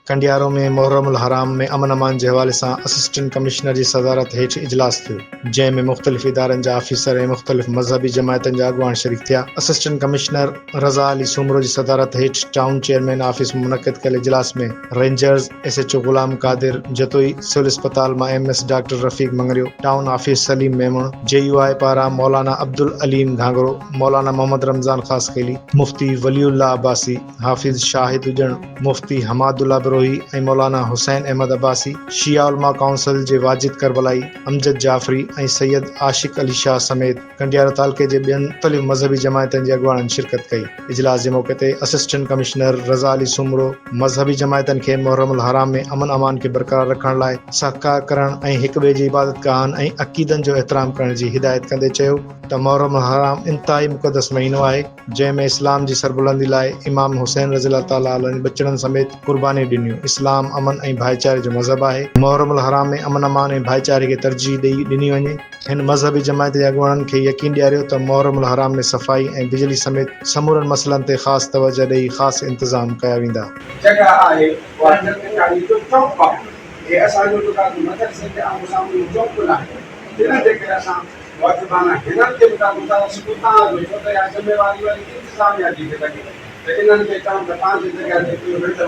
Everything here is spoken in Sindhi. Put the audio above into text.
ڪنڊيارو ۾ محرم الحرام ۾ امن امان جي حوالي سان اسسٽنٽ ڪمشنر جي صدارت هيٺ اجلاس ٿيو، جنهن ۾ مختلف ادارن جا آفيسر ۽ مختلف مذهبي جماعتن جا اڳواڻ شريڪ ٿيا. اسسٽنٽ ڪمشنر رضا علي سومرو جي صدارت هيٺ ٽائون چيئرمين آفيس ۾ منعقد ڪيل اجلاس ۾ rangers, S H O Ghulam Qadir Jatoi, civil اسپتال مان M S doctor Rafiq Mangrio, town office Saleem Memon, J U I پاران مولانا عبدالعليم گهانگهرو، مولانا محمد رمضان خاصخيلي، مفتي ولي الله عباسي، حافظ شاهد اڄڻ، مفتي حماد الله بروهي ۽ مولانا حسين احمد عباسي، شيعه علماء ڪائونسل جي واجد ڪربلائي، امجد جعفري ۽ سيد عاشق علي شاهه سميت ڪنڊيارو تعلقي جي ٻين مختلف مذهبي جماعتن جي اڳواڻن شرڪت ڪئي. اجلاس جي موقعي تي اسسٽنٽ ڪمشنر رضا علي سومرو مذهبي جماعتن کي محرم الحرام ۾ امن امان کي برقرار رکڻ لاء سهڪار ڪرڻ ۽ هڪ ٻئي جي عبادتگاهن ۽ عقيدن جو احترام ڪرڻ جي هدايت ڪندي چيو ته محرم الحرام انتهائي مقدس مهينو آهي، جنهن ۾ اسلام جي سربلندي لاء امام حسين رضي الله تعالٰي عليه ٻچڙن سميت قربانيون ڏنيون. اسلام امن ۽ ڀائيچاري جو مذهب آهي. محرم الحرام ۾ امن امان ۽ ڀائيچاري کي ترجيح ڏئي ڏني وڃي. هن مذهبي جماعت جي اڳواڻن کي يقين ڏياريو ته محرم الحرام ۾ صفائي ۽ بجلي سميت سمورن مسئلن تي خاص توجهه ڏئي خاص انتظام ڪيا ويندا. جڳهه آهي اها جلدڪاري جو چوڪ آهي. هي اسان جو دڪان مدرسي جي آمهون سامهون اهو چوڪ ناهي. تنهن جي ڪري اسان واجبانه هنن کي به ٿا گذارش ڪيون تان جو ڇو ته اها ذميواري وري انتظاميا جي ٿي لڳي ته انهن کي چئون ته پنهنجي جڳهه تي اهو ريٽ